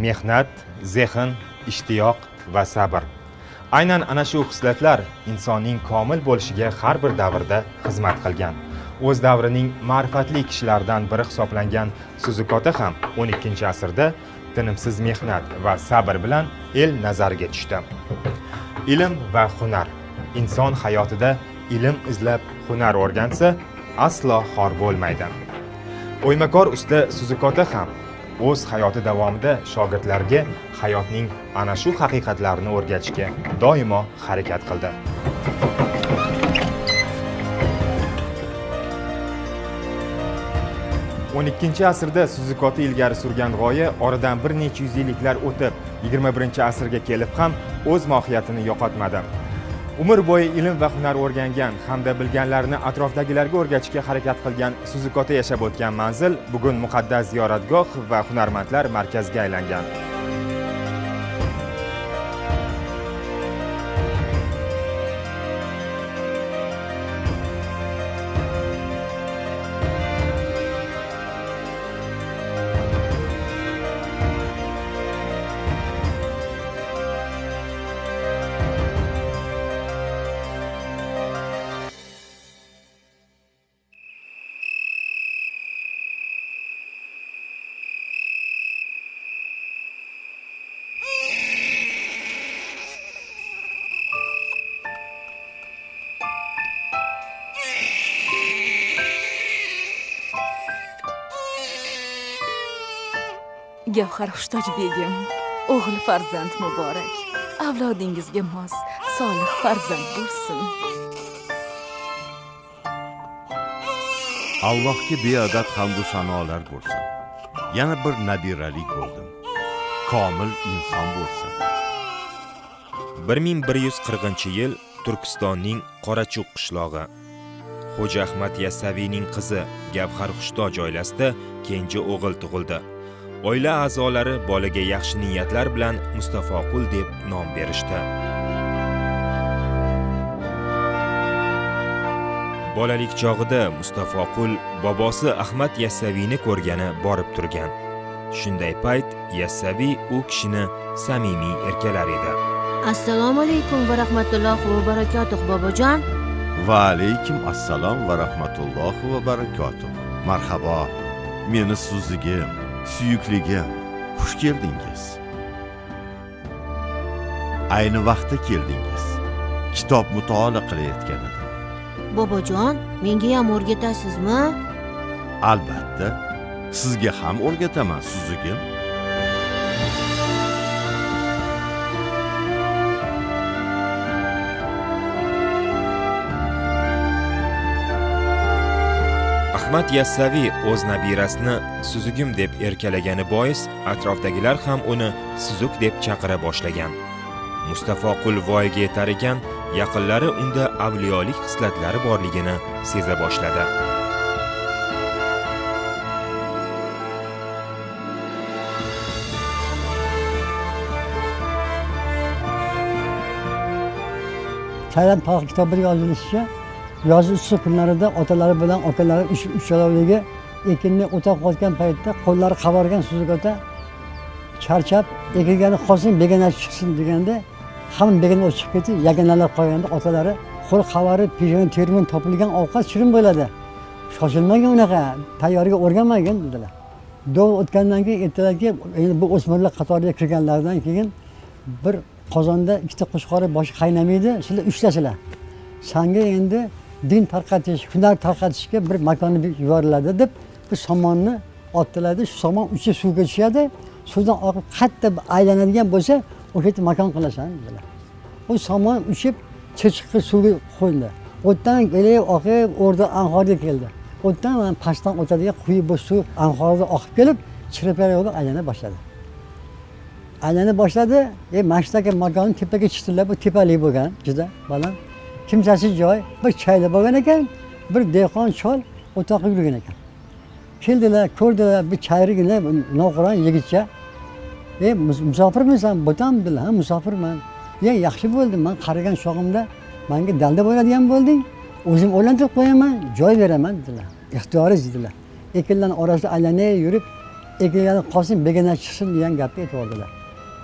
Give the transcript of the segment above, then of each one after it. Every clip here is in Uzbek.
Mehnat, zehn, ishtiyoq va sabr. Aynan ana shu xislatlar insonning komil bo'lishiga har bir davrda xizmat qilgan. O'z davrining ma'rifatli kishilaridan biri hisoblangan Suzuk ota ham 12-asrda tinimsiz mehnat va sabr bilan el nazariga tushdi. Ilm va hunar. Inson hayotida ilm izlab hunar o'rgansa, aslo xor bo'lmaydi. O'ymakor usta Suzuk ota ham o'z hayoti davomida shogirdlarga hayotning ana shu haqiqatlarini o'rgatishga doimo harakat qildi. 12-asrda Suzuk ota ilgari surgan g'oya oradan bir necha yuz yilliklar o'tib, 21-asrga kelib ham o'z mohiyatini yo'qotmadi. Umr bo'yi ilm va hunar o'rgangan hamda bilganlarini atrofdagilarga o'rgatishga harakat qilgan Suzuk ota yashab o'tgan manzil bugun muqaddas ziyoratgoh va hunarmandlar markaziga aylangan. Gavhar Hushtaj begim, o'g'il farzand muborak. Avlodingizga mos, solih farzand bo'lsin. Allohga beadad hamdu sanolar bo'lsin. Yana bir nabiralik bo'ldim. Komil inson bo'lsin. 1140-yil Turkistonning Qorachuq qishlog'i. Xo'ja Ahmad Yassaviyning qizi Gavhar Hushtaj oilasida kenja o'g'il tug'ildi. Oila a'zolari bolaga yaxshi niyatlar bilan Mustafoqul deb nom berishdi. Bolalik chog'ida Mustafoqul bobosi Ahmad Yassaviyni ko'rgani borib turgan. Shunday payt Yassaviy u kishini samimiy erkalar edi. Assalomu alaykum va rahmatullohi va barakatuh, bobojon. Va alaykum assalom va rahmatullohi va barakatuh. Marhabo, meni suzigim, suyukligim, xush keldingiz. Ayni vaqtda keldingiz. Kitob mutolaa qilayotgan edim. Bobojon, menga ham o'rgatasizmi? Albatta, sizga ham o'rgataman, suzigim. Ahmad Yassaviy o'z nabirasini suzugim deb erkalagani bois atrofdagilar ham uni suzuk deb chaqira boshlagan. Mustafoqul voyaga yetar ekan, yaqinlari unda avliyolik xislatlari borligini seza boshladi. Tayland tarix kitobida yozilishicha, yoz issiq kunlarida otalari bilan akalari uchalovligi ekinni o'tab qotgan paytda qo'llari qavargan Suzuk ota charchab ekilgani qolsin, begonachi chiqsin deganda hamma begona o'tib chiqib ketdi, yaganalab qolganda otalari qo'l qavarib peshona termon topilgan ovqat shirin bo'ladi. Shoshilmagin unaqa, tayyorga o'rganmagin dedilar. Dov o'tgandan keyin ertalabki endi bu o'smirlar qatoriga kirganlaridan keyin bir qozonda ikkita qo'chqori boshi qaynamaydi, sizlar uchtasizlar. Sanga endi din tarqatish, hunar tarqatishga bir makonni yuboriladi deb bu somonni otdilarda, shu somon uchi suvga tushadi, suvdan oqib qattiq aylanadigan bo'lsa, o'sha yerda makon qilasan dedilar. U somon uchib Chirchiqqa suvga qo'ydi. O'tdan kelib oqib o'rda anhorga keldi. O'tdan mana pastdan o'tadigan quyi bu suv anhorga oqib kelib Chiripara yo'li aylana boshladi. Aylana boshladi. Mana shundagi makonni tepaga chiqdilar. Bu tepalik bo'lgan, juda baland. Kimsasiz joy, bir chayla bo'lgan ekan, bir dehqon chol o'toqqa yurgan ekan. Keldilar, ko'rdilar, bir chayrigina noquran yigitcha. Musofirmisan, bo'tam dedilar. Ha, musofirman. Yaxshi bo'ldi, men qarigan chog'imda menga dalda bo'ladigan bo'lding. O'zim o'ylantirib qo'yaman, joy beraman dedilar. Ixtiyoringiz dedilar. Ekinlarning orasida aylanib yurib, Ekinlar qolsin, begona chiqsin degan gapni aytib oldilar.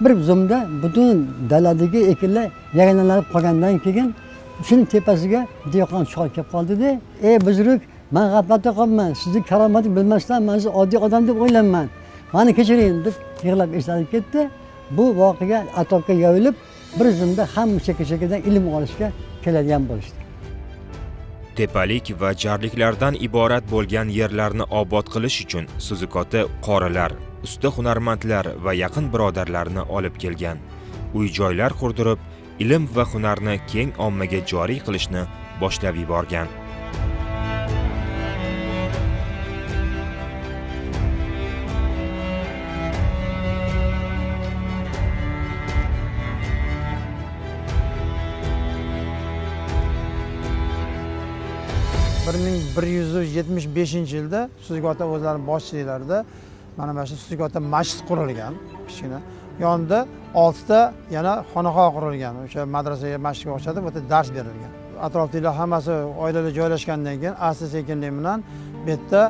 Bir zumda butun daladagi ekinlar yaganlanib qolgandan keyin shuni tepasiga dehqon chol kelib qoldida, ey buzruk, man g'aflatda qolman, sizni karomatni bilmasdan man sizni oddiy odam deb o'ylayman, mani kechiring deb yig'lab eslanib ketdi. Bu voqea atrofga yoyilib, bir zumda hamma chekka-chekkadan ilm olishga keladigan bo'lishdi. Tepalik va jarliklardan iborat bo'lgan yerlarni obod qilish uchun Suzuk ota qorilar, usta hunarmandlar va yaqin birodarlarni olib kelgan. Uy-joylar qurdirib, ilm va hunarni keng ommaga joriy qilishni boshlab yuborgan. Bir 1175-yilda Suzuk ota o'zlari boshchiliklarida mana shu Suzuk ota masjid qurilgan, kichkina. Yonida 6 ta yana xonaqo qurilgan. O'sha madrasaga, masjidga o'xshatib, bu yerda dars berilgan. Atrofdagilar hammasi oilalar joylashgandan keyin asta-sekinlik bilan bu yerda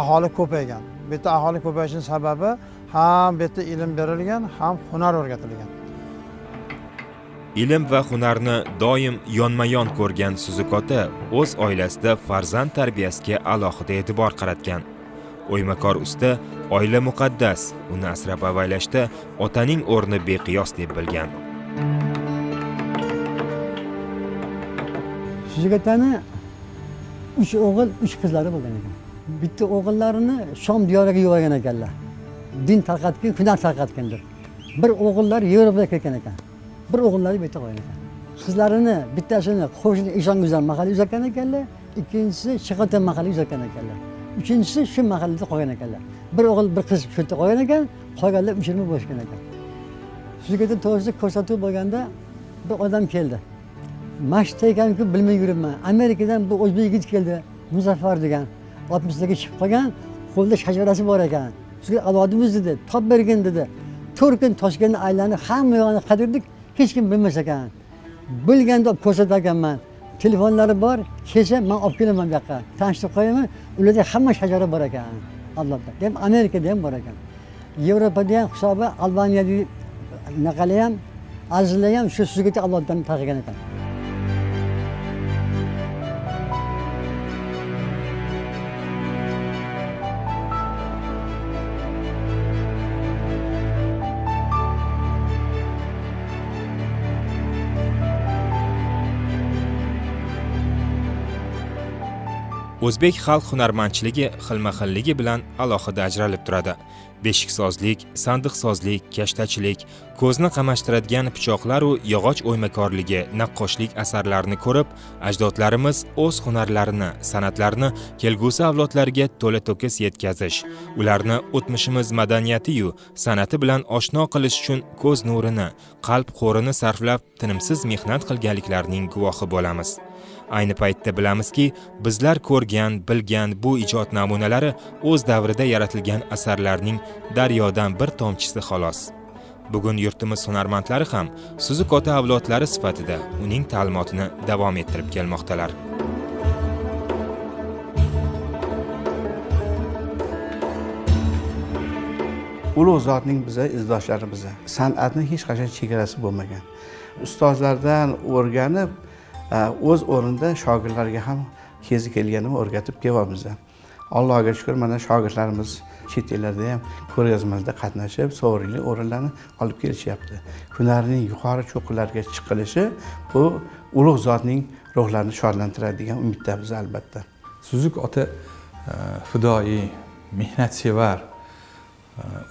aholi ko'paygan. Bu yerda aholi ko'payishining sababi ham bu yerda ilm berilgan, ham hunar o'rgatilgan. Ilm va hunarni doim yonma-yon ko'rgan Suzuk ota o'z oilasida farzand tarbiyasiga alohida e'tibor qaratgan. O'ymakor usta oila muqaddas, uni asrab avaylashda otaning o'rni beqiyos deb bilgan. Suzuk otani 3 o'g'il, 3 qizlari bo'lgan ekan. Bitta o'g'illarini Shom diyoriga yuborgan ekanlar. Din tarqatgan, hunar tarqatgan deb. Bir o'g'illari Yevropaga ketgan ekan. Bir o'g'illari bu yerda qolgan ekan. Qizlarini bittasini qo'shni Eshonguzar mahallaga uzatgan ekanlar, ikkinchisi Shig'otan mahallaga uzatgan ekanlar. Uchinchisi shu mahallada qolgan ekanlar. Bir o'g'il, bir qiz shu yerda qolgan ekan, qolganlar uchirma bo'lishgan ekan. Suzuk ota to'g'risida ko'rsatuv bo'lganda bir odam keldi. Masjidda ekanku bilmay yuribman. Amerikadan bu o'zbek yigit keldi, Muzaffar degan. 60larga chiqib qolgan, qo'lida shajarasi bor ekan. Sizga avlodimiz dedi, top bergin dedi. 4 kun Toshkentni aylanib hamma yo'lni qidirdik, hech kim bilmas ekan. Bilganda olib ko'rsatar ekanman. Telefonlari bor, kelsa men olib kelaman bu yoqqa. Tanishtirib qo'yaman, ularda hamma shajara bor ekan. Albatta. Demak, Amerikada ham bor ekan. Yevropada ham hisobi, Albaniyada naqali ham, Azizlar ham shu Suzuk ota avloddan tarqagan ekan. O'zbek xalq hunarmandchiligi xilma-xilligi bilan alohida ajralib turadi. Beshiksozlik, sandiqsozlik, kashtachilik, ko'zni qamashtiradigan pichoqlar u yog'och o'ymakorligi, naqqoshlik asarlarini ko'rib, ajdodlarimiz o'z hunarlarini, san'atlarini kelgusi avlodlarga to'la-to'kis yetkazish, ularni o'tmishimiz madaniyati-yu san'ati bilan oshno qilish uchun ko'z nurini, qalb qo'rini sarflab tinimsiz mehnat qilganliklarining guvohi bo'lamiz. Ayni paytda bilamizki, bizlar ko'rgan, bilgan bu ijod namunalari o'z davrida yaratilgan asarlarning daryodan bir tomchisi xolos. Bugun yurtimiz hunarmandlari ham Suzuk ota avlodlari sifatida uning ta'limotini davom ettirib kelmoqdalar. Ulug' zotning biza izdoshlari biza. San'atning hech qachon chegarasi bo'lmagan. Ustozlardan o'rganib, o'z o'rnida shogirdlarga ham kezi kelganini o'rgatib kelyapmiz. Allohga shukr, mana shogirdlarimiz chet ellarda ham ko'rgazmalarda qatnashib, sovrinli o'rinlarni olib kelishyapti. Hunarning yuqori cho'qqilarga chiqilishi bu ulug' zotning ruhlarini shodlantiradi degan umiddamiz albatta. Suzuk ota fidoyi, mehnatsevar,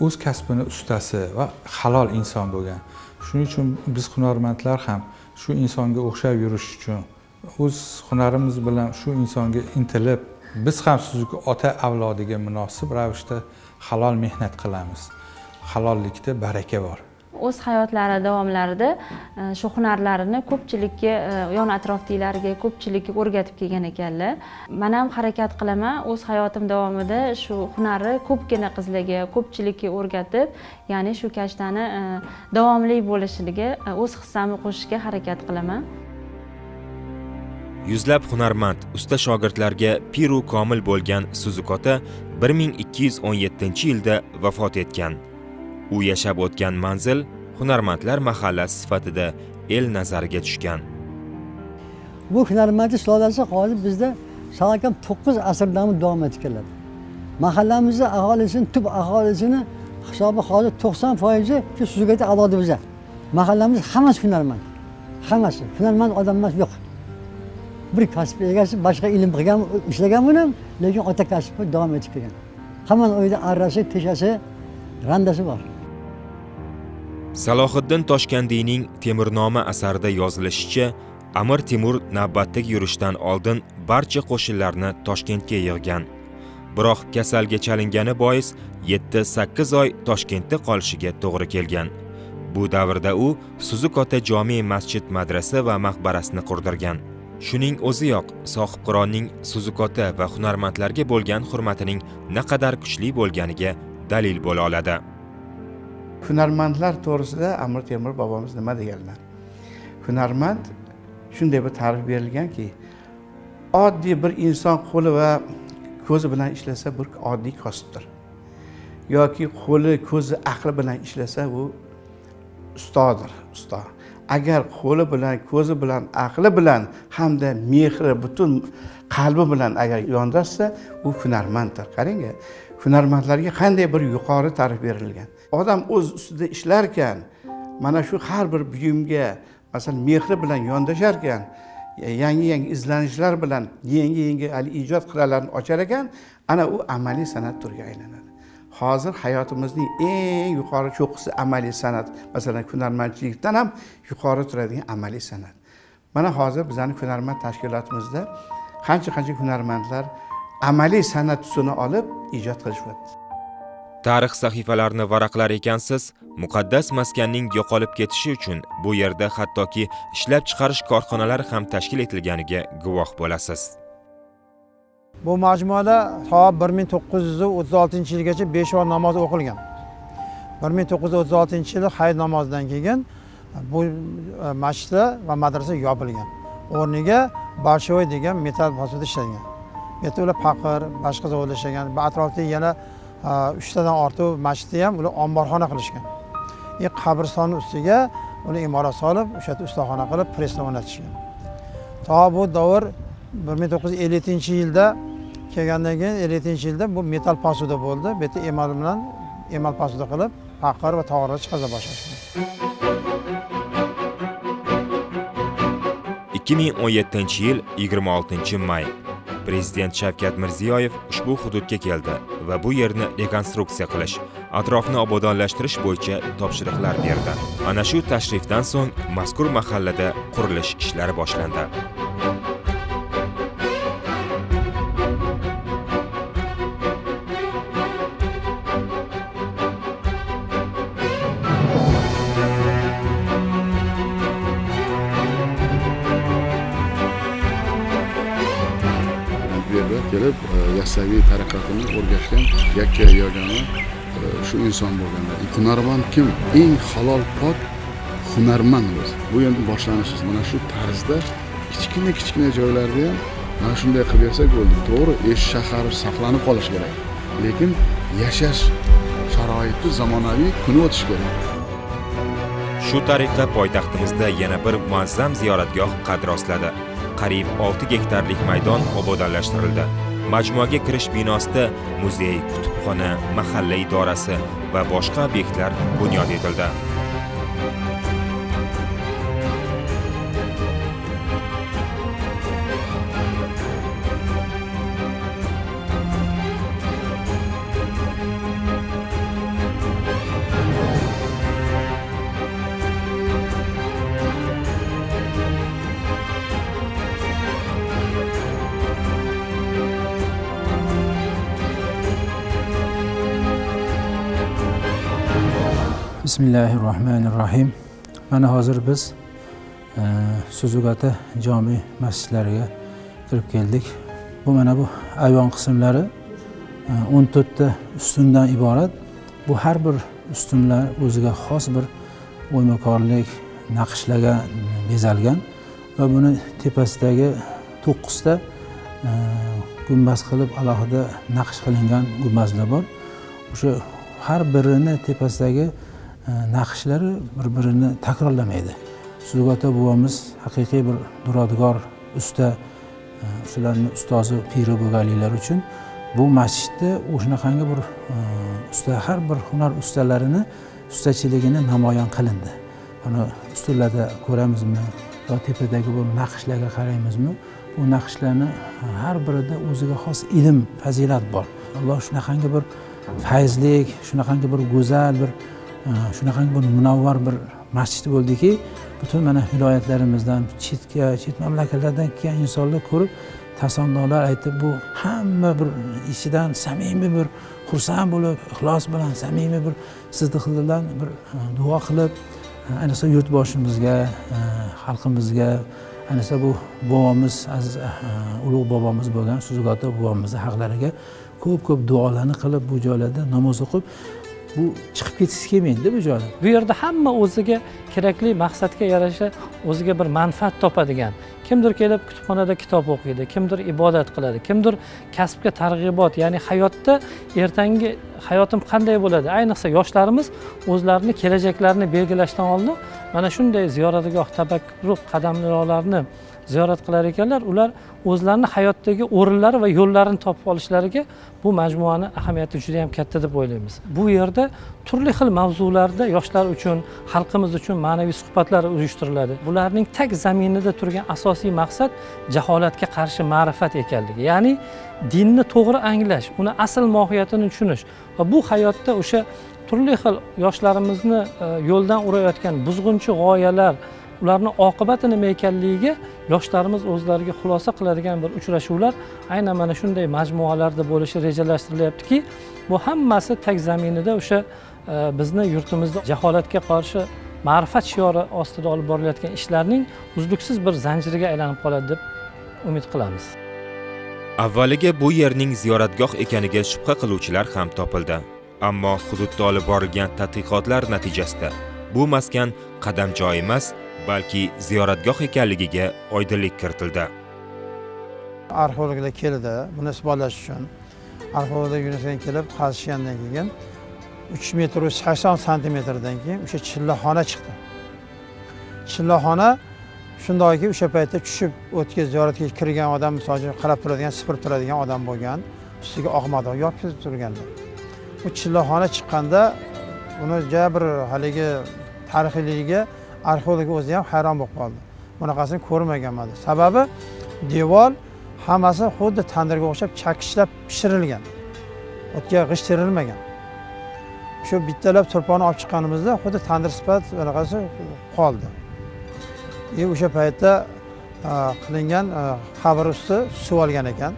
o'z kasbini ustasi va halol inson bo'lgan. Shuning uchun biz hunarmandlar ham shu insonga o'xshab yurish uchun o'z hunarimiz bilan shu insonga intilib, biz ham Suzuk ota avlodiga munosib ravishda halol mehnat qilamiz. Halollikda baraka bor. O'z hayotlari davomlarida shu hunarlarini ko'pchilikka, yon atrofdagilarga ko'pchilikka o'rgatib kelgan ekanlar. Men ham harakat qilaman o'z hayotim davomida shu hunarni ko'pgina qizlarga, ko'pchilikka o'rgatib, ya'ni shu kashtani davomli bo'lishiga o'z hissamni qo'shishga harakat qilaman. Yuzlab hunarmand, usta shogirdlarga piru komil bo'lgan Suzuk ota 1217-yilda vafot etgan. U yashab o'tgan manzil hunarmandlar mahallasi sifatida el nazariga tushgan. Bu hunarmandlik sulolasi hozir bizda salkam 9 asrdan davom etib keladi. Mahallamizni aholisini, tub aholisini hisobi hozir 90% shu Suzuk ota avlodi biza. Mahallamiz hammasi hunarmand. Hammasi hunarmand odamlar yo'q. Bir kasb egasi, boshqa ilm qilgan, ishlagan buni, lekin ota kasbi davom etib kelgan. Hammani uyida arrasi, teshasi, randasi bor. Salohiddin Toshkandiyning Temurnoma asarida yozilishicha, Amir Temur navbatdagi yurishdan oldin barcha qo'shinlarni Toshkentga yig'gan. Biroq kasalga chalingani bois 7-8 oy Toshkentda qolishiga to'g'ri kelgan. Bu davrda u Suzuk ota jome masjid, madrasa va maqbarasini qurdirgan. Shuning o'ziyoq Sohibqironning Suzuk ota va hunarmandlarga bo'lgan hurmatining naqadar kuchli bo'lganiga dalil bo'la oladi. Hunarmandlar to'g'risida Amir Temur bobomiz nima deganlar? Hunarmand shunday bir ta'rif berilganki, oddiy bir inson qo'li va ko'zi bilan ishlasa bir oddiy kosibdir. Yoki qo'li, ko'zi, aqli bilan ishlasa u ustodir, usto. Agar qo'li bilan, ko'zi bilan, aqli bilan hamda mehri, butun qalbi bilan agar yondashsa, u hunarmanddir. Qarang, hunarmandlarga qanday bir yuqori ta'rif berilgan. Odam o'z ustida ishlarkan, mana shu har bir buyumga, masalan, mehri bilan yondasharkan, yangi-yangi izlanishlar bilan yangi-yangi hali ijod qirralarini ochar ekan, ana u amaliy san'at turiga aylanadi. Hozir hayotimizning eng yuqori cho'qqisi amaliy san'at, masalan, hunarmandchilikdan ham yuqori turadigan amaliy san'at. Mana hozir bizning hunarmand tashkilotimizda qancha-qancha hunarmandlar amaliy san'at tusini olib ijod qilishyapti. Tarix sahifalarini varaqlar ekansiz, muqaddas maskanning yo'qolib ketishi uchun bu yerda hattoki ishlab chiqarish korxonalari ham tashkil etilganiga guvoh bo'lasiz. Bu majmuada to 1936-yilgacha 5 vaqt namoz o'qilgan. 1936-yili hayit namozidan keyin bu masjidda va madrasa yopilgan. O'rniga Bolshevoy degan metall posuda ishlangan. Bu yerda ular paqir, boshqa zavodlar ishlagan. Bu atrofda yana 3 tadan ortiq masjidni ham ular omborxona qilishgan. Qabristonni ustiga ular imorat solib, o'sha yerda ustaxona qilib, pressni o'rnatishgan. To bu davr 1957-yilda kelgandan keyin 57-yilda bu metall posuda bo'ldi. Bu yerda emal bilan emal posuda qilib, paqir va tog'orlar chiqaza boshlashgan. 2017-yil 26-may Prezident Shavkat Mirziyoyev ushbu hududga keldi va bu yerni rekonstruksiya qilish, atrofni obodonlashtirish bo'yicha topshiriqlar berdi. Ana shu tashrifdan so'ng mazkur mahallada qurilish ishlari boshlandi. Kelib Yassaviy tariqatini o'rgatgan yakka yagona shu inson bo'lganlar. Hunarmand kim? Eng halol pok hunarmand o'zi. Bu endi boshlanishi. Mana shu tarzda kichkina-kichkina joylarda ham mana shunday qilib bersak bo'ldi. To'g'ri, eski shahar saqlanib qolishi kerak. Lekin yashash sharoiti zamonaviy kuni o'tishi kerak. Shu tariqa poytaxtimizda yana bir muazzam ziyoratgoh qad rostladi. Qariyb 6 gektarlik maydon obodonlashtirildi. Majmuaga kirish binosida muzey, kutubxona, mahalla idorasi va boshqa obyektlar bunyod etildi. Bismillahirrohmanirrohim. Mana hozir biz Suzuk ota jome masjidlariga kirib keldik. Bu mana bu ayvon qismlari 14 ta ustundan iborat. Bu har bir ustunlar o'ziga xos bir o'ymakorlik naqshlarga bezalgan va buni tepasidagi 9 ta gumbaz qilib alohida naqsh qilingan gumbazlar bor. O'sha har birini tepasidagi naqshlari bir birini takrorlamaydi. Suzuk ota bobomiz haqiqiy bir duradgor usta, shularni ustozi, piri bo'lganliklari uchun bu masjidda o'shanaqangi bir usta, har bir hunar ustalarini ustachiligini namoyon qilindi. Buni ustunlarda ko'ramizmi yo tepadagi bu naqshlarga qaraymizmi, bu naqshlarni har birida o'ziga xos ilm, fazilat bor. Alloh shunaqangi bir fayzlik, shunaqangi bir go'zal bir, shunaqangi bir munavvar bir masjid bo'ldiki, butun mana viloyatlarimizdan, chetga, chet mamlakatlardan kelgan insonlar ko'rib, tasannolar aytib, bu hamma bir ichidan samimiy bir xursand bo'lib, ixlos bilan samimiy bir sidqidildan bir duo qilib, ayniqsa yurtboshimizga, xalqimizga, ayniqsa bu bobomiz, aziz ulug' bobomiz bo'lgan Suzuk ota bobomizni haqlariga ko'p-ko'p duolarni qilib, bu joylarda namoz o'qib, bu chiqib ketgisi kelmaydi bu joydan. Bu yerda hamma o'ziga kerakli maqsadga yarasha o'ziga bir manfaat topadigan. Kimdir kelib kutubxonada kitob o'qiydi, kimdir ibodat qiladi, kimdir kasbga targ'ibot, ya'ni hayotda ertangi hayotim qanday bo'ladi? Ayniqsa yoshlarimiz o'zlarini kelajaklarini belgilashdan oldin mana shunday ziyoratgoh, tabarruk qadamjolarni ziyorat qilar ekanlar, ular o'zlarini hayotdagi o'rinlari va yo'llarini topib olishlariga bu majmuani ahamiyati juda ham katta deb o'ylaymiz. Bu yerda turli xil mavzularda yoshlar uchun, xalqimiz uchun ma'naviy suhbatlar uyushtiriladi. Bularning tag zaminida turgan asosiy maqsad jaholatga qarshi ma'rifat ekanligi, ya'ni dinni to'g'ri anglash, uni asl mohiyatini tushunish va bu hayotda o'sha turli xil yoshlarimizni yo'ldan urayotgan buzg'unchi g'oyalar, ularni oqibati nima ekanligiga yoshlarimiz o'zlariga xulosa qiladigan bir uchrashuvlar aynan mana shunday majmualarda bo'lishi rejalashtirilyaptiki, bu hammasi tag zaminida o'sha bizni yurtimizda jaholatga qarshi ma'rifat shiori ostida olib borilayotgan ishlarning uzluksiz bir zanjiriga aylanib qoladi deb umid qilamiz. Avvaliga bu yerning ziyoratgoh ekaniga shubha qiluvchilar ham topildi. Ammo hududda olib borilgan tadqiqotlar natijasida bu maskan qadamjoy emas, balki ziyoratgoh ekanligiga oydinlik kiritildi. Arxeologlar keldi buni isbotlash uchun. Arxeologlar UNESCOdan kelib qazishgandan keyin 3 metr 80 santimetrdan keyin o'sha chillaxona chiqdi. Chillaxona shundoqki o'sha paytda tushib o'tga ziyoratga kirgan odam, misol uchun qarab turadigan, sipirib turadigan odam bo'lgan, ustiga oq mato yopib turganda. Bu chillaxona chiqqanda uni ja bir haligi tarixiyligiga arxeolog o'zi ham hayron bo'lib qoldi. Bunaqasini ko'rmaganman. Sababi devor hammasi xuddi tandirga o'xshab chakishlab pishirilgan. O'tga g'isht terilmagan. Shu bittalab turponni olib chiqqanimizda xuddi tandir sifat bunaqasi qoldi. O'sha paytda qilingan qabr usti suv olgan ekan.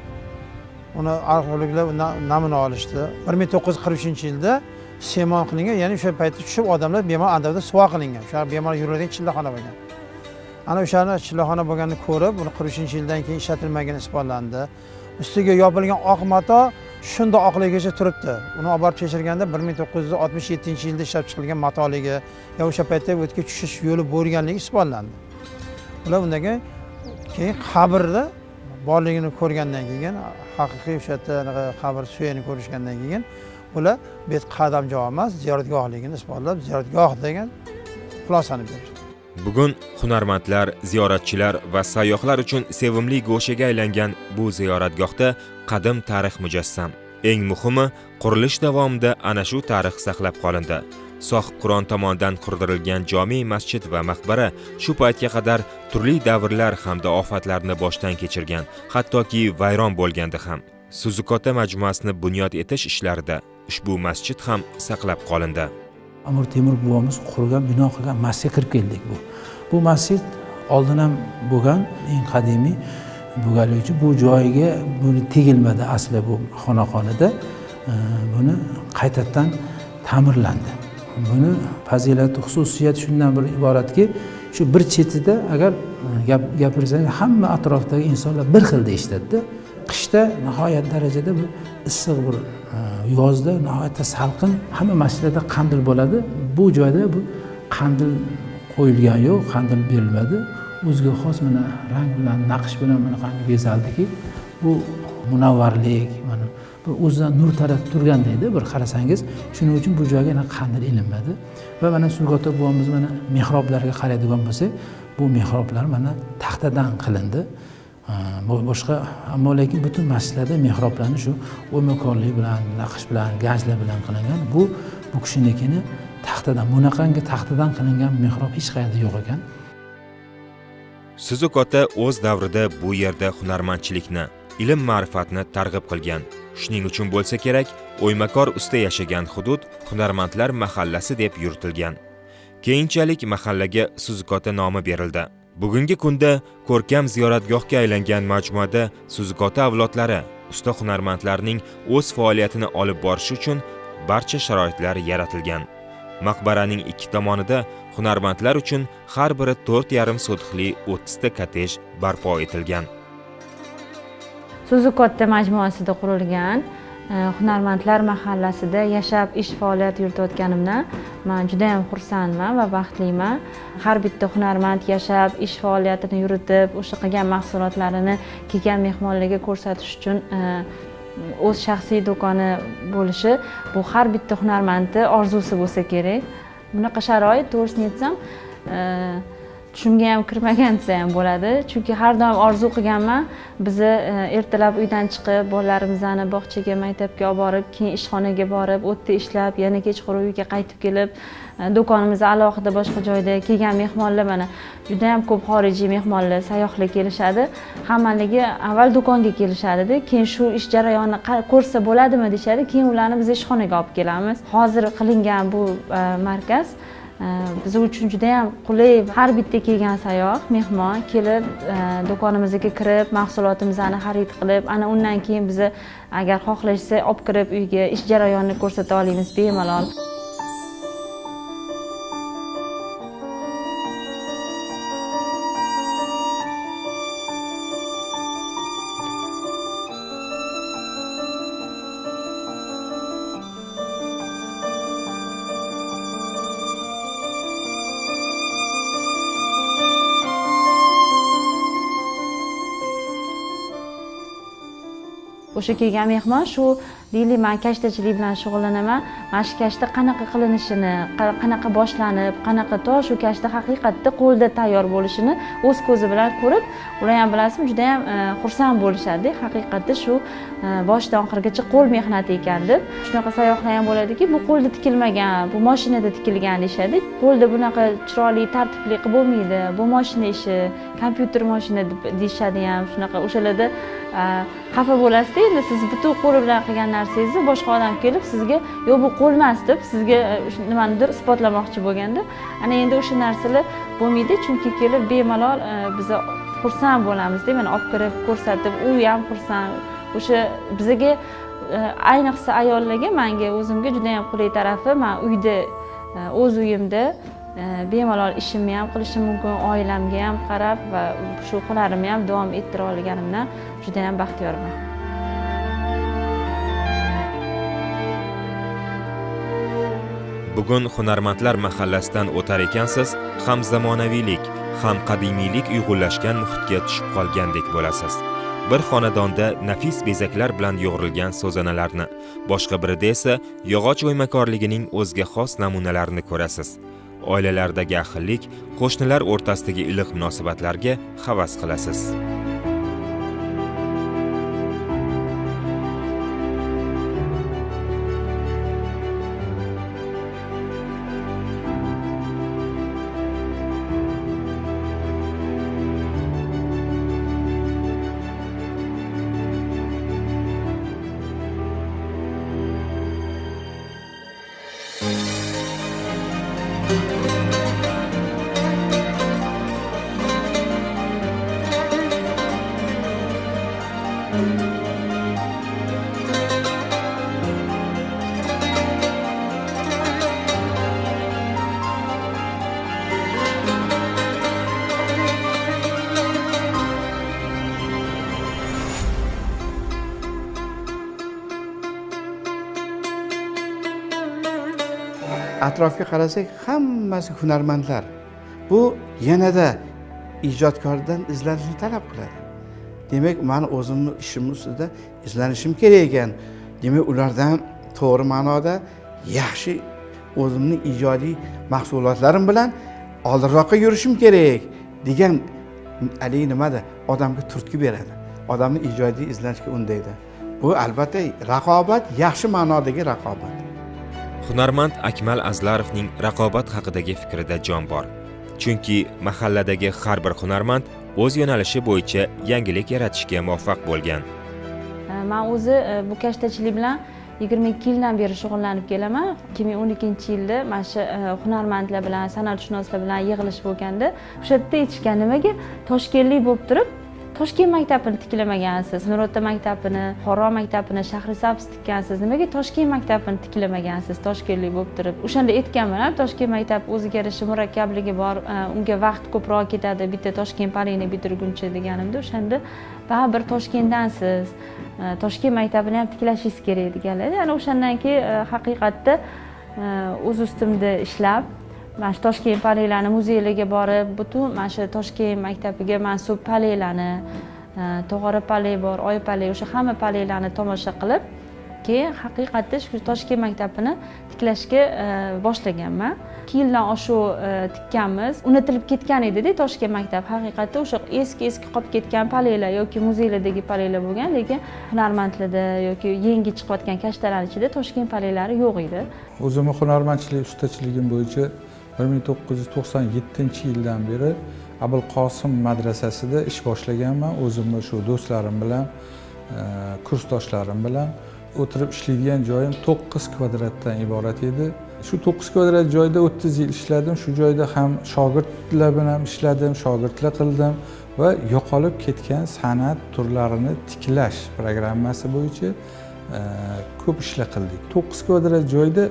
Uni arxeologlar namuna olishdi. 1943-yilda semon qilingan, ya'ni o'sha paytda tushib odamlar bemor andavda suvo qilingan. O'sha bemor yuradigan chillaxona bo'lgan. Ana o'shani chillaxona bo'lganini ko'rib, buni 43-yildan keyin ishlatilmagani isbotlandi. Ustiga yopilgan oq mato shunda oqligicha turibdi. Uni olib borib tekshirganda 1967-yilda ishlab chiqilgan matoligi yo o'sha paytda o'tga tushish yo'li bo'lganligi isbotlandi. Ular undan keyin qabrda borligini ko'rgandan keyin, haqiqiy o'sha yerda qabr suyagini ko'rishgandan keyin ular bu qadamjoy emas, ziyoratgohligini isbotlab, ziyoratgoh degan xulosani berishdi. Bugun hunarmandlar, ziyoratchilar va sayyohlar uchun sevimli go'shaga aylangan bu ziyoratgohda qadim tarix mujassam. Eng muhimi, qurilish davomida ana shu tarix saqlab qolindi. Sohibqiron tomonidan qurdirilgan jome masjid va maqbara shu paytga qadar turli davrlar hamda ofatlarni boshdan kechirgan, hattoki vayron bo'lgandi ham. Suzukota majmuasini bunyod etish ishlarida ushbu masjid ham saqlab qolindi. Amir Temur bobomiz qurgan, bino qilgan masjidga kirib keldik bu. Bu masjid oldin ham bo'lgan, eng qadimiy bo'lganligi uchun bu joyiga buni tegilmadi asli bu xonaqonida. Buni qaytadan ta'mirlandi. Buni fazilati, xususiyati shundan bir iboratki, shu bir chetida agar gapirsangiz hamma atrofdagi insonlar bir xilda eshitadi. Qishda nihoyat darajada bir issiq bir yozda nihoyatda salqin, hamma masjidlarda qandil bo'ladi. Bu joyda bu qandil qo'yilgan yo'q, qandil berilmadi. O'ziga xos mana rang bilan, naqsh bilan bunaqangi bezaldiki, bu Munavvarlik, mana bir o'zidan nur taratib turgandayda bir qarasangiz. Shuning uchun bu joyga yana qandil ilinmadi. Va mana Suzuk ota buvamiz mana mehroblarga qaraydigan bo'lsak, bu mehroblar mana taxtadan qilindi. Boshqa, ammo lekin butun masjidlarda mehroblarni shu o'ymakorlik bilan, naqsh bilan, gajlar bilan qilingan. Bu kishinikini taxtadan, bunaqangi taxtadan qilingan mehrob hech qayerda yo'q ekan. Suzuk ota o'z davrida bu yerda hunarmandchilikni, ilm ma'rifatni targ'ib qilgan. Shuning uchun bo'lsa kerak, o'ymakor usta yashagan hudud hunarmandlar mahallasi deb yuritilgan. Keyinchalik mahallaga Suzuk ota nomi berildi. Bugungi kunda ko'rkam ziyoratgohga aylangan majmuada Suzuk ota avlodlari, usta hunarmandlarning o'z faoliyatini olib borishi uchun barcha sharoitlar yaratilgan. Maqbaraning ikki tomonida hunarmandlar uchun har biri 4,5 sotixli 30 ta kottej barpo etilgan. Suzuk ota majmuasida qurilgan hunarmandlar mahallasida yashab ish faoliyat yuritayotganimdan men juda ham xursandman va baxtliman. Har bitta hunarmand yashab ish faoliyatini yuritib, o'sha qilgan mahsulotlarini kelgan mehmonlarga ko'rsatish uchun o'z shaxsiy do'koni bo'lishi bu har bitta hunarmandning orzusi bo'lsa kerak. Bunaqa sharoit, to'g'risini aytsam, tushimga ham kirmagan desa ham bo'ladi. Chunki har doim orzu qilganman, bizni ertalab uydan chiqib, bolalarimizni bog'chaga, maktabga olib borib, keyin ishxonaga borib, u yerda ishlab, yana kechqurun uyga qaytib kelib, do'konimiz alohida boshqa joyda kelgan mehmonlar, mana juda ham ko'p xorijiy mehmonlar, sayyohlar kelishadi. Hammaligi avval do'konga kelishadi-da, keyin shu ish jarayonini ko'rsa bo'ladimi deyishadi, keyin ularni biz ishxonaga olib kelamiz. Hozir qilingan bu markaz biz uchun juda ham qulay. Har bitta kelgan sayyoh, mehmon kelib, do'konimizga kirib, mahsulotimizni xarid qilib, ana undan keyin biz agar xohlashsa olib kirib uyga ish jarayonini ko'rsata olamiz bemalol. O'sha kelgan mehmon shu deylik, men kashtachilik bilan shug'ullanaman, mana shu kashta qanaqa qilinishini, qanaqa boshlanib, qanaqa to shu kashta haqiqatda qo'lda tayyor bo'lishini o'z ko'zi bilan ko'rib, ular ham bilasizmi, juda ham xursand bo'lishadi. Haqiqatda shu boshidan oxirigacha qo'l mehnati ekan deb. Shunaqa sayyohlar ham bo'ladiki, bu qo'lda tikilmagan, bu mashinada tikilgan deyishadi. Qo'lda bunaqa chiroyli, tartibli qilib bo'lmaydi, bu mashina ishi, kompyuter mashina deyishadi ham. Shunaqa o'shalarda xafa bo'lasizda, endi siz butun qo'li bilan qilgan narsangizni boshqa odam kelib sizga yo'q bu qo'l emas deb sizga nimanidir isbotlamoqchi bo'lganda, ana endi o'sha narsalar bo'lmaydi, chunki kelib bemalol biz xursand bo'lamizda, mana olib kirib ko'rsatib, u ham xursand. O'sha bizga ayniqsa ayollarga, menga o'zimga juda ham qulay tarafi, men uyda o'z uyimda bemalol ishimni ham qilishim mumkin, oilamga ham qarab va shu hunarimni ham davom ettira olganimdan juda ham baxtiyorman. Bugun hunarmandlar mahallasidan o'tar ekansiz, ham zamonaviylik, ham qadimiylik uyg'unlashgan muhitga tushib qolgandek bo'lasiz. Bir xonadonda nafis bezaklar bilan yo'g'rilgan so'zanalarni, boshqa birida esa yog'och o'ymakorligining o'ziga xos namunalarini ko'rasiz. Oilalardagi ahillik, qo'shnilar o'rtasidagi iliq munosabatlarga havas qilasiz. Atrofga qarasak hammasi hunarmandlar. Bu yanada ijodkordan izlanishni talab qiladi. Demak, mani o'zimni ishim ustida izlanishim kerak ekan. Demak, ulardan to'g'ri ma'noda yaxshi o'zimning ijodiy mahsulotlarim bilan oldinroqqa yurishim kerak degan haligi nimada odamga turtki beradi. Odamni ijodiy izlanishga undaydi. Bu albatta raqobat, yaxshi ma'nodagi raqobat. Hunarmand Akmal Azlarovning raqobat haqidagi fikrida jon bor. Chunki mahalladagi har bir hunarmand o'z yo'nalishi bo'yicha yangilik yaratishga muvaffaq bo'lgan. Men o'zi bu kashtachilik bilan 22 yildan beri shug'ullanib kelaman. 2012-yilda mana shu hunarmandlar bilan, san'atshunoslar bilan yig'ilish bo'lganda, o'sha yerda aytishgan, nimaga toshkentlik bo'lib turib Toshkent maktabini tiklamagansiz, Nurota maktabini, Buxoro maktabini, Shahrisabz tikkansiz, nimaga Toshkent maktabini tiklamagansiz toshkentlik bo'lib turib? O'shanda aytganman, Toshkent maktabi o'ziga yarasha murakkabligi bor, unga vaqt ko'proq ketadi, bitta Toshkent palini bitirguncha deganimda, o'shanda baribir Toshkentdansiz, Toshkent maktabini ham tiklashingiz kerak deganlar. Ya'ni o'shandan keyin haqiqatda o'z ustimda ishlab, mana shu Toshkent paleylarni muzeylarga borib, butun mana shu Toshkent maktabiga mansub paleylarni, tog'ora paley bor, oy paley, o'sha hamma paleylarni tomosha qilib, keyin haqiqatda shu Toshkent maktabini tiklashga boshlaganman. 2 yildan oshiq tikkanmiz. Unutilib ketgan edi-da Toshkent maktabi. Haqiqatda o'sha eski-eski qolib ketgan paleylar yoki muzeylardagi paleylar bo'lgan, lekin hunarmandlarda yoki yangi chiqayotgan kashtalar ichida Toshkent paleylari yo'q edi. O'zimni hunarmandchilik ustachiligim bo'yicha 1997-yildan beri Abulqosim madrasasida ish boshlaganman. O'zimni shu do'stlarim bilan, kursdoshlarim bilan o'tirib ishlaydigan joyim 9 kvadratdan iborat edi. Shu 9 kvadrat joyda 30 yil ishladim. Shu joyda ham shogirdlar bilan ishladim, shogirdlar qildim va yo'qolib ketgan san'at turlarini tiklash programmasi bo'yicha ko'p ishlar qildik. 9 kvadrat joyda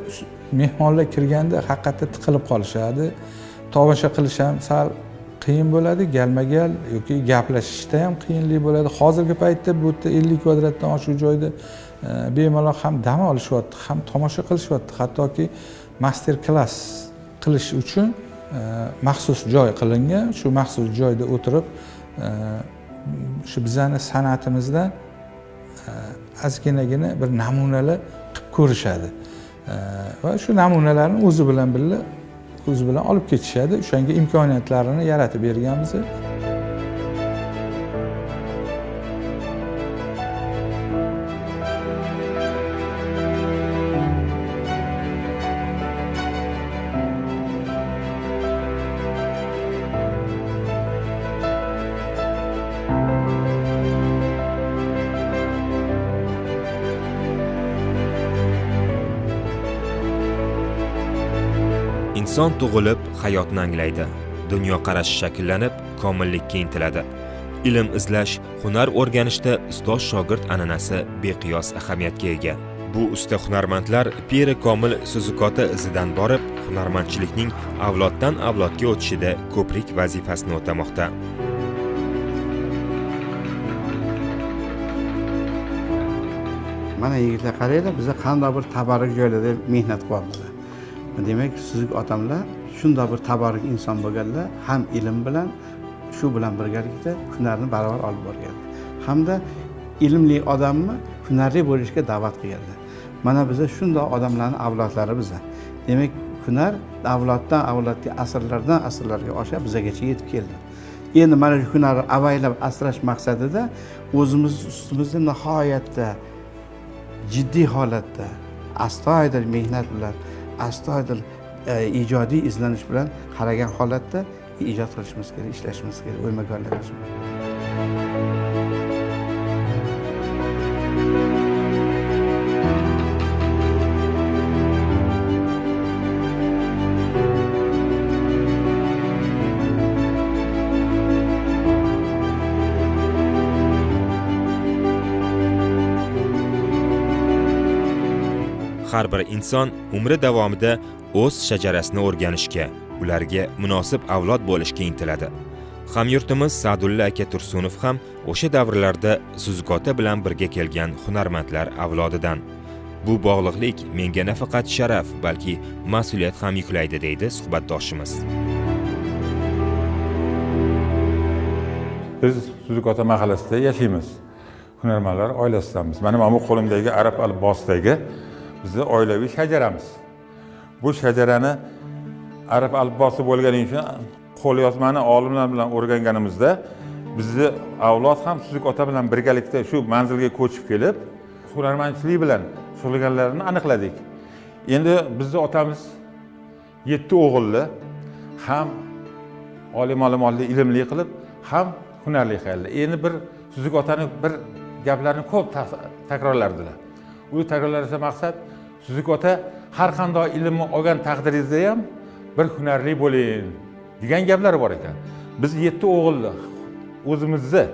mehmonlar kirganda haqiqatda tiqilib qolishadi. Tomosha qilish ham sal qiyin bo'ladi, galma-gal yoki gaplashishda ham qiyinlik bo'ladi. Hozirgi paytda bu yerda 50 kvadratdan oshiq joyda bemalol ham dam olishyapti, ham tomosha qilishyapti. Hattoki master klass qilish uchun maxsus joy qilingan. Shu maxsus joyda o'tirib shu bizani san'atimizdan ozginagina bir namunalar qilib ko'rishadi. Va shu namunalarni o'zi bilan birga, o'zi bilan olib ketishadi. O'shanga imkoniyatlarini yaratib berganmiz. Inson tug'ilib hayotni anglaydi, dunyoqarashi shakllanib, komillikka intiladi. Ilm izlash, hunar o'rganishda ustoz-shogird an'anasi beqiyos ahamiyatga ega. Bu usta hunarmandlar piri komil Suzukota izidan borib, hunarmandchilikning avloddan avlodga o'tishida ko'prik vazifasini o'tamoqda. Mana yigitlar qaranglar, biz qanday bir tabarruk joylarda mehnat qilyapmiz. Demak, Suzuk otamlar shunday bir tabarruk inson bo'lganlar, ham ilm bilan, shu bilan birgalikda hunarni barobar olib borganlar. Hamda ilmli odamni hunarli bo'lishga da'vat qilganlar. Mana biza shunday odamlarning avlodlari biza. Demak, hunar avloddan avlodga, asrlardan asrlarga osha bizagacha yetib keldi. Endi mana shu hunarni avaylab asrash maqsadida o'zimiz ustimizda nihoyatda jiddiy holatda astoydil mehnat bilan, astoydil ijodiy izlanish bilan qaragan holatda ijod qilishimiz kerak, ishlashimiz kerak, o'ymakorlik qilishimiz kerak. Har bir inson umri davomida o'z shajarasini o'rganishga, ularga munosib avlod bo'lishga intiladi. Hamyurtimiz Sa'dulla aka Tursunov ham o'sha davrlarda Suzukota bilan birga kelgan hunarmandlar avlodidan. Bu bog'liqlik menga nafaqat sharaf, balki mas'uliyat ham yuklaydi, deydi suhbatdoshimiz. Biz Suzuk ota mahallasida yashaymiz. Hunarmandlar oilasidanmiz. Mana bu qo'limdagi arab alifbosidagi bizni oilaviy shajaramiz. Bu shajarani arab alifbosi bo'lgani uchun qo'lyozmani olimlar bilan o'rganganimizda bizni avlod ham Suzuk ota bilan birgalikda shu manzilga ko'chib kelib, hunarmandchilik bilan shug'ullanganlarini aniqladik. Endi bizni otamiz 7 o'g'illi, ham oliy ma'lumotli, ilmli qilib, ham hunarli qildi. Endi bir Suzuk otani bir gaplarini ko'p takrorlardilar. U takrorlashda maqsad Suzuk ota har qanday ilmni olgan taqdiringizda ham bir hunarli bo'ling degan gaplari bor ekan. Biz 7 o'g'illi o'zimizni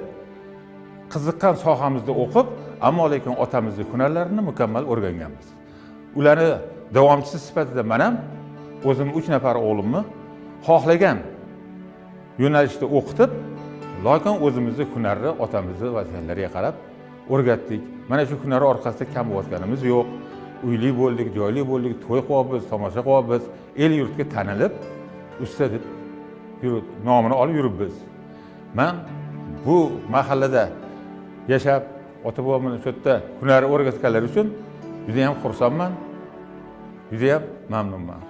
qiziqqan sohamizda o'qib, ammo lekin otamizni hunarlarini mukammal o'rganganmiz. Ularni davomchisi sifatida men ham o'zim 3 nafar o'g'limni xohlagan yo'nalishda o'qitib, lekin o'zimizni hunarni otamizni vasiyatlariga qarab o'rgatdik. Mana shu hunar orqasida kam bo'layotganimiz yo'q. Uyli bo'ldik, joyli bo'ldik, to'y qilyapmiz, tomosha qilyapmiz, el yurtga tanilib, usta deb yurib, nomini olib yuribmiz. Men bu mahallada yashab, ota-bobomni shu yerda hunar o'rgatganlari uchun juda ham xursandman, juda ham mamnunman.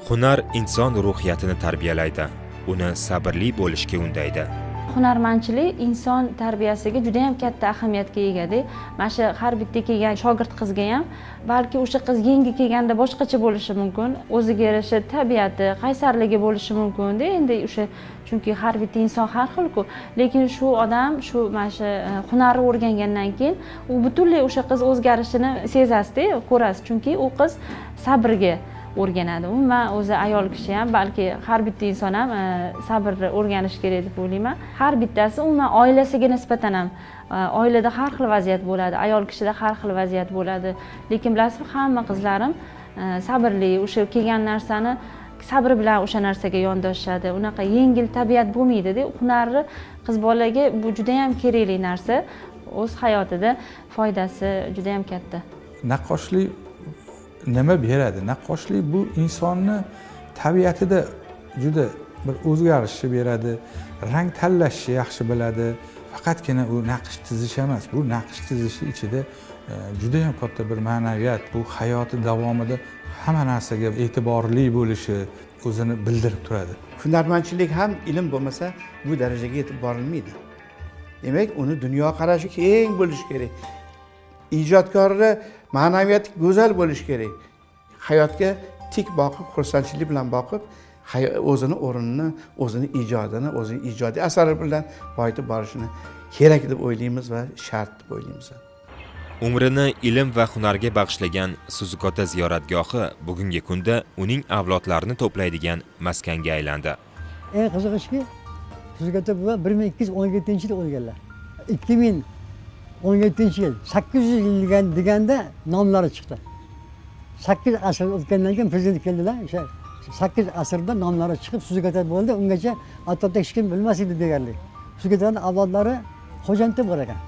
Hunar inson ruhiyatini tarbiyalaydi, uni sabrli bo'lishga undaydi. Hunarmandchilik inson tarbiyasiga juda ham katta ahamiyatga egada. Mana shu har bitta kelgan shogird qizga ham, balki o'sha qiz yangi kelganda boshqacha bo'lishi mumkin, o'ziga yarasha tabiati, qaysarligi bo'lishi mumkin-da. Endi o'sha, chunki har bitta inson har xil-ku. Lekin shu odam shu mana shu hunarni o'rgangandan keyin u butunlay o'sha qiz o'zgarishini sezasiz-da, ko'rasiz. Chunki u qiz sabrga o'rganadi. Umuman o'zi ayol kishi ham, balki har bitta inson ham sabrni o'rganishi kerak deb o'ylayman. Har bittasi umuman oilasiga nisbatan ham, oilada har xil vaziyat bo'ladi, ayol kishida har xil vaziyat bo'ladi. Lekin bilasizmi, hamma qizlarim sabrli, o'sha kelgan narsani sabr bilan o'sha narsaga yondoshadi. Unaqa yengil tabiat bo'lmaydi-da. Hunarni qiz bolaga bu juda ham kerakli narsa, o'z hayotida foydasi juda ham katta. Naqqoshlik nima beradi? Naqqoshlik bu insonni tabiatida juda bir o'zgarishni beradi, rang tanlashni yaxshi biladi. Faqatgina u naqsh chizish emas, bu naqsh chizishi ichida juda ham katta bir ma'naviyat, bu hayoti davomida hamma narsaga e'tiborli bo'lishi o'zini bildirib turadi. Hunarmandchilik ham ilm bo'lmasa bu darajaga yetib borilmaydi. Demak, uni dunyoqarashi keng bo'lishi kerak. Ijodkorni ma'naviyati go'zal bo'lishi kerak. Hayotga tik boqib, xursandchilik bilan boqib, o'zini o'rnini, o'zini ijodini, o'zini ijodiy asari bilan boyitib borishini kerak deb o'ylaymiz va shart deb o'ylaymiz. Umrini ilm va hunarga bag'ishlagan Suzuk ota ziyoratgohi bugungi kunda uning avlodlarini to'playdigan maskanga aylandi. Eng qizig'i shuki, Suzuk ota buva 1217-yil o'lganlar. 2017-yil 800 yil deganda nomlari chiqdi. 8 asr o'tgandan keyin prezident keldilar, o'sha 8 asrda nomlari chiqib Suzuk ota bo'ldi. Ungacha atrofda hech kim bilmas edi deyarli. Suzuk otaning avlodlari Xo'jandda bor ekan.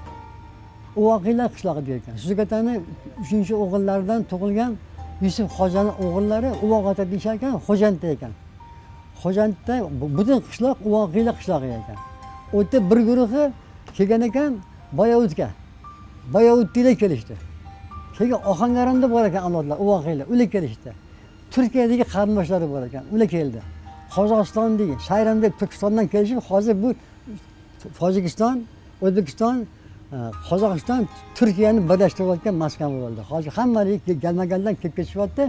Uvoqiylar qishlog'i degan ekan. Suzuk otani 3-o'g'illaridan tug'ilgan Yusuf Xo'janing o'g'illari Uvoq ota deyishar ekan, Xo'jandda ekan. Xo'jandda butun qishloq Uvoqiylar qishlog'i ekan. U yerda bir guruhi kelgan ekan Boyovutga. Boyovutliklar kelishdi. Keyin Ohangaronda bor ekan avlodlar, Uvoqiylar, ular kelishdi. Turkiyadagi qarindoshlari bor ekan, ular keldi. Qozog'istondagi, Sayramdagi Turkistondan kelishib, hozir bu Tojikiston, O'zbekiston, Qozog'iston, Turkiyani birlashtirayotgan maskan bo'ldi. Hozir hammaligi galma-galdan kelib ketishyapti.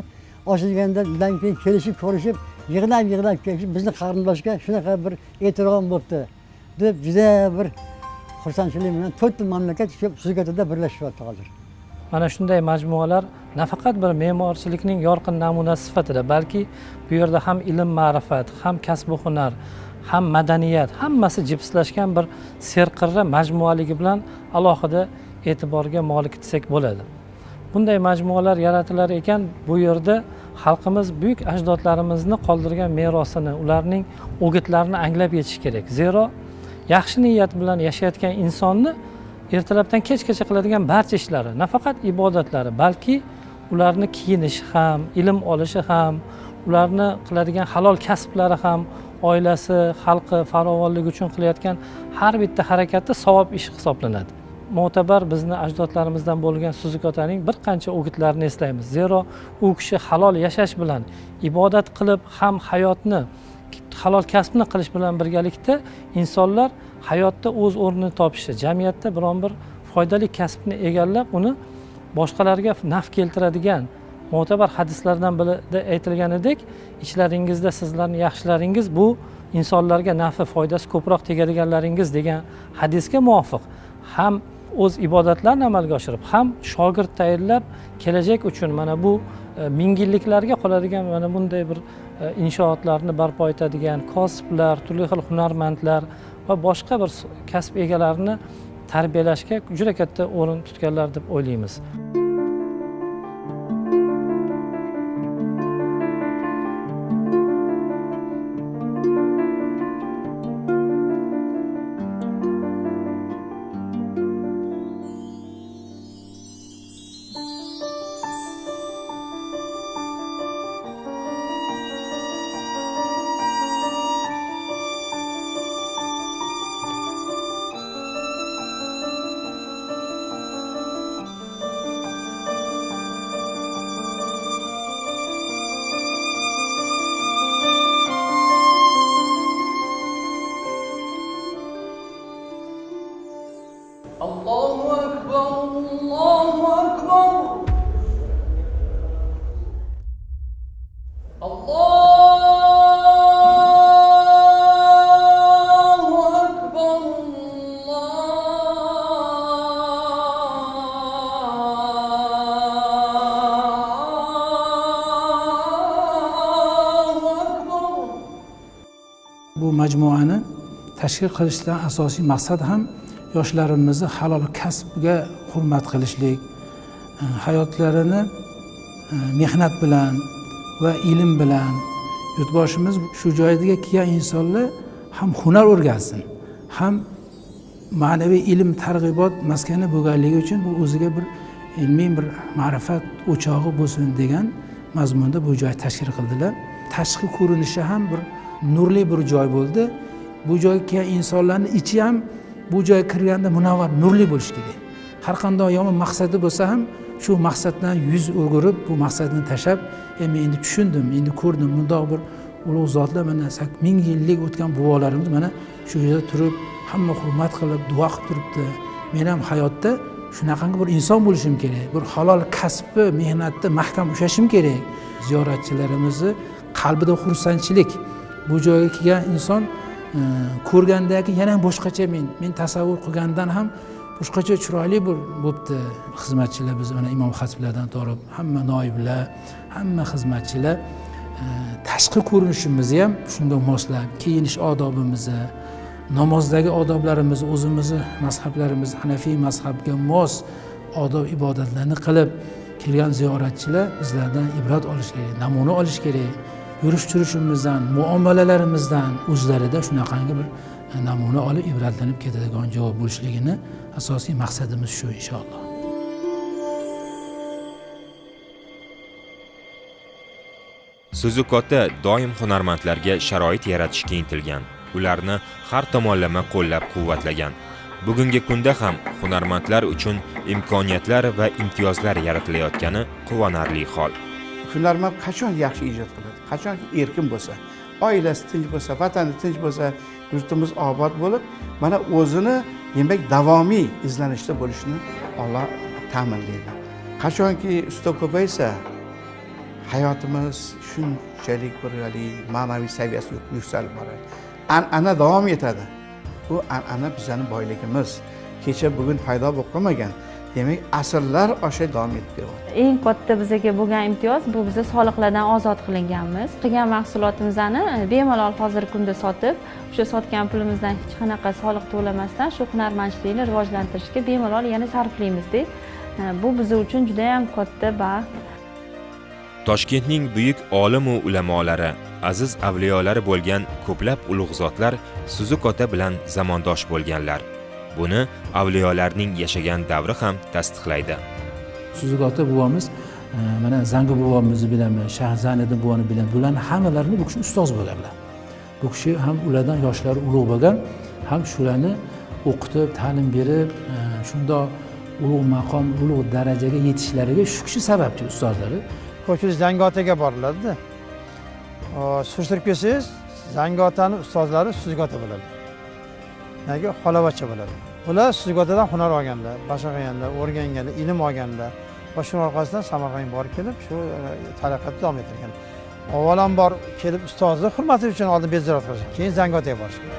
Ochilgandan keyin kelishib, ko'rishib, yig'lab-yig'lab kelishib, bizni qarindoshga shunaqa bir e'tirof bo'libdi deb juda bir xursandchilik bilan to'rtta mamlakat shu Suzuk otada birlashyapti hozir. Mana shunday majmualar nafaqat bir me'morchilikning yorqin namunasi sifatida, balki bu yerda ham ilm ma'rifat, ham kasb hunar, ham madaniyat, hammasi jipslashgan bir serqirra majmualigi bilan alohida e'tiborga molik desak bo'ladi. Bunday majmualar yaratilar ekan, bu yerda xalqimiz buyuk ajdodlarimizni qoldirgan merosini, ularning o'gitlarini anglab yetish kerak. Zero yaxshi niyat bilan yashayotgan insonni ertalabdan kechgacha qiladigan barcha ishlari, nafaqat ibodatlari, balki ularni kiyinishi ham, ilm olishi ham, ularni qiladigan halol kasblari ham oilasi, xalqi farovonligi uchun qilayotgan har bitta harakati savob ish hisoblanadi. Mo'tabar bizni ajdodlarimizdan bo'lgan Suzuk otaning bir qancha o'gitlarini eslaymiz. Zero u kishi halol yashash bilan, ibodat qilib ham hayotni, halol kasbni qilish bilan birgalikda insonlar hayotda o'z o'rnini topishi, jamiyatda biron bir foydali kasbni egallab, uni boshqalarga naf keltiradigan mo'tabar hadislardan birida aytilganidek, ichlaringizda sizlarni yaxshilaringiz bu insonlarga nafi, foydasi ko'proq tegadiganlaringiz degan hadisga muvofiq ham o'z ibodatlarini amalga oshirib, ham shogird tayyorlab kelajak uchun mana bu ming yilliklarga qoladigan mana bunday bir inshootlarni barpo etadigan kosiblar, turli xil hunarmandlar va boshqa bir kasb egalarini tarbiyalashga juda katta o'rin tutganlar deb o'ylaymiz. Bu majmuani tashkil qilishdan asosiy maqsad ham yoshlarimizni halol kasbga hurmat qilishlik, hayotlarini mehnat bilan va ilm bilan yurtboshimiz shu joyga kelgan insonlar ham hunar o'rgansin, ham ma'naviy ilm targ'ibot maskani bo'lganligi uchun bu o'ziga bir ilmiy bir ma'rifat o'chog'i bo'lsin degan mazmunda bu joy tashkil qildilar. Tashqi ko'rinishi ham bir nurli bir joy bo'ldi. Bu joyga kelgan insonlarning ichi ham bu joyga kirganda munavvar, nurli bo'lishi kerak. Har qanday yomon maqsadi bo'lsa ham shu maqsaddan yuz o'girib, bu maqsadni tashlab, men endi tushundim, endi ko'rdim, bundoq bir ulug' zotlar mana 1000 yillik o'tgan bobolarimiz mana shu yerda turib, hamma hurmat qilib, duo qilib turibdi. Men ham hayotda shunaqangi bir inson bo'lishim kerak, bir halol kasbni, mehnatni mahkam ushlashim kerak. Ziyoratchilarimizni qalbida xursandchilik, bu joyga kelgan inson ko'rgandagi yana boshqacha, men tasavvur qilgandan ham boshqacha chiroyli bir bo'pti. Xizmatchilar biz mana imom xatiblardan tortib hamma noiblar, hamma xizmatchilar tashqi ko'rinishimizni ham shunga moslab, kiyinish odobimizni, namozdagi odoblarimizni, o'zimizni mazhablarimiz Hanafiy mazhabga mos odob ibodatlarni qilib kelgan ziyoratchilar bizlardan ibrat olish kerak, namuna olish kerak. Yurish turishimizdan, muomalalarimizdan o'zlarida shunaqangi bir namuna olib ibratlanib ketadigan javob bo'lishligini asosiy maqsadimiz shu inshaalloh. Suzuk ota doim hunarmandlarga sharoit yaratishga intilgan, ularni har tomonlama qo'llab-quvvatlagan. Bugungi kunda ham hunarmandlar uchun imkoniyatlar va imtiyozlar yaratilayotgani quvonarli hol. Hunarmand qachon yaxshi ijod qiladi? Qachonki erkin bo'lsa, oilasi tinch bo'lsa, vatani tinch bo'lsa, yurtimiz obod bo'lib, mana o'zini demak davomiy izlanishda bo'lishini Alloh ta'minlaydi. Qachonki usta ko'paysa, hayotimiz shunchalik bir ma'naviy saviyasi yuksalib boradi. An'ana davom etadi. Bu an'ana bizning boyligimiz. Kecha bugun paydo bo'lib qolmagan. Demak, asrlar osha davom etib kelyapti. Eng katta bizga bo'lgan imtiyoz bu biza soliqlardan ozod qilinganmiz. Qilgan mahsulotimizni bemalol hozirgi kunda sotib, o'sha sotgan pulimizdan hech qanaqa soliq to'lamasdan shu hunarmandchilikni rivojlantirishga bemalol yana sarflaymiz-da. Bu biz uchun juda ham katta baxt. Toshkentning buyuk olim va ulamolari, aziz avliyolari bo'lgan ko'plab ulug' zotlar Suzuk ota bilan zamondosh bo'lganlar. Buni avliyolarning yashagan davri ham tasdiqlaydi. Suzuk ota bobomiz, mana Zangi bobomizni bilamiz, Shahzaniddin boboni bilamiz. Bularning hammalarini bu kishi ustoz bo'lganlar. Bu kishi ham ulardan yoshlari ulug' bo'lgan, ham shularni o'qitib, ta'lim berib, shundoq ulug' maqom, ulug' darajaga yetishlariga shu kishi sababchi, ustozlari. Ko'pchilik Zangiotaga boriladida. Surishtirib kelsangiz, Zangiotani ustozlari Suzuk ota bo'ladi. Nega xolavacha bo'ladi. Bular Suzuk otadan hunar olganlar, boshqa qilganlar, o'rganganlar, ilm olganlar va shuning orqasidan Samarqandga borib kelib, shu tariqatni davom ettirgan. Avvalambor kelib ustozni hurmati uchun oldin beziyorat qilishgan, keyin Zangiotaga borishgan.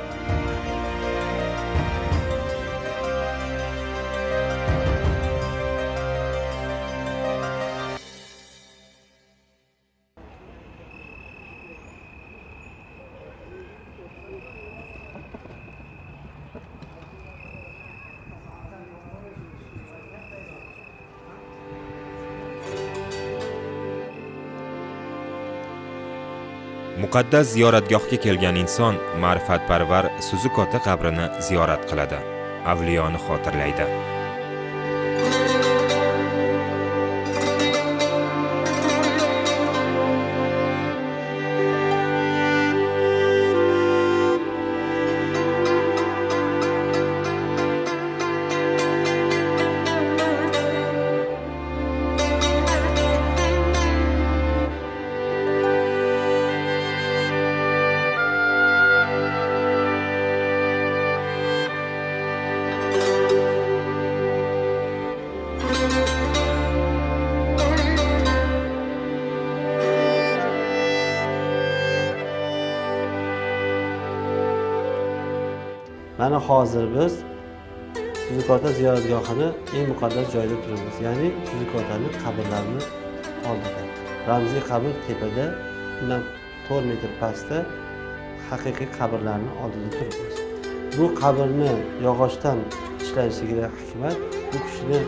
Muqaddas ziyoratgohga kelgan inson ma'rifatparvar Suzuk ota qabrini ziyorat qiladi, avliyoni xotirlaydi. Mana hozir biz Suzuk ota ziyoratgohini eng muqaddas joyida turibmiz, ya'ni Suzuk otani qabrlarini oldida. Ramziy qabr tepada, undan 4 metr pastda haqiqiy qabrlarni oldida turibmiz. Bu qabrni yog'ochdan ishlanishiga hikmat, bu kishini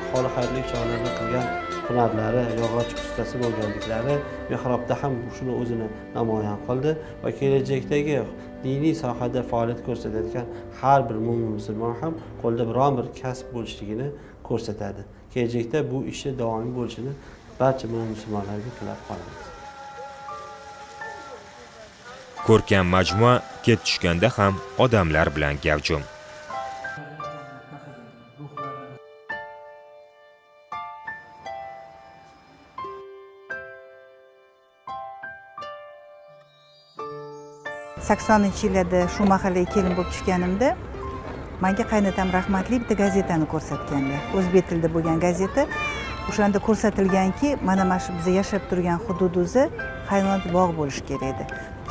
xoli xayrli chog'larda qilgan hunarlari, yog'och ustasi bo'lganliklari mehrobda ham shuni o'zini namoyon qildi va kelajakdagi diniy sohada faoliyat ko'rsatayotgan har bir mo'min musulmon ham qo'lda biron bir kasb bo'lishligini ko'rsatadi. Kelajakda bu ishni davomiy bo'lishini barcha mo'min musulmonlarga tilab qolamiz. Ko'rkam majmua kech tushganda ham odamlar bilan gavjum. Saksoninchi yillarda shu mahallaga kelin bo'lib tushganimda menga qaynotam rahmatli bitta gazetani ko'rsatganlar. O'zbek tilida bo'lgan gazeta. O'shanda ko'rsatilganki, mana shu biz yashab turgan hudud o'zi hayvonot bog' bo'lishi kerak edi.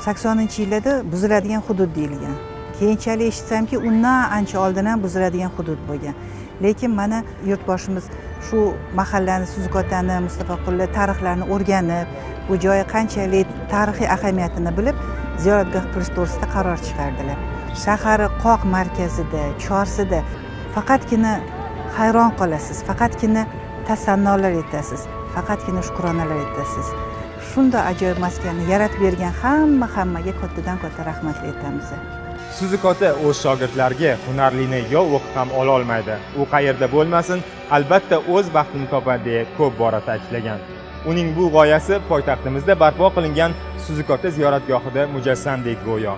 80-yillarda buziladigan hudud deyilgan. Keyinchalik eshitsamki, undan ancha oldin ham buziladigan hudud bo'lgan. Lekin mana yurtboshimiz shu mahallani, Suzuk otani, Mustafa Qulli tarixlarini o'rganib, bu joyi qanchalik tarixiy ahamiyatini bilib, ziyoratgoh qilish to'g'risida qaror chiqardilar. Shahari qoq markazida, Chorsida faqatgina hayron qolasiz, faqatgina tasannolar etasiz, faqatgina shukronalar etasiz. Shunday ajoyib maskanni yaratib bergan hammaga kattadan katta rahmat aytamiz. Suzuk ota o'z shogirdlariga hunarlini yov o'qib ham ola olmaydi. U qayerda bo'lmasin, albatta o'z baxtini topadi deya ko'p bora ta'kidlagan. Uning bu g'oyasi poytaxtimizda barpo qilingan Suzuk ota ziyoratgohida mujassamdek go'yo.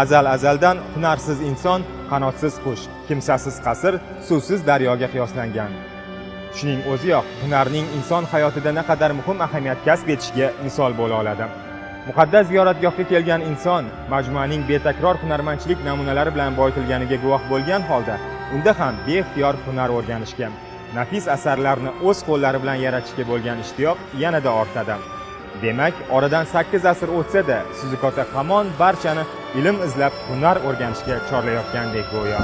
Azal-azaldan hunarsiz inson qanotsiz qush, kimsasiz qasr, suvsiz daryoga qiyoslangan. Shuning o'ziyoq hunarning inson hayotida naqadar muhim ahamiyat kasb etishiga misol bo'la oladi. Muqaddas ziyoratgohga kelgan inson majmuaning betakror hunarmandchilik namunalari bilan boyitilganiga guvoh bo'lgan holda unda ham beixtiyor hunar o'rganishga, nafis asarlarni o'z qo'llari bilan yaratishga bo'lgan ishtiyoq yanada ortadi. Demak, oradan 8 asr o'tsa-da, Suzuk ota hamon barchani ilm izlab hunar o'rganishga chorlayotgandek go'yo.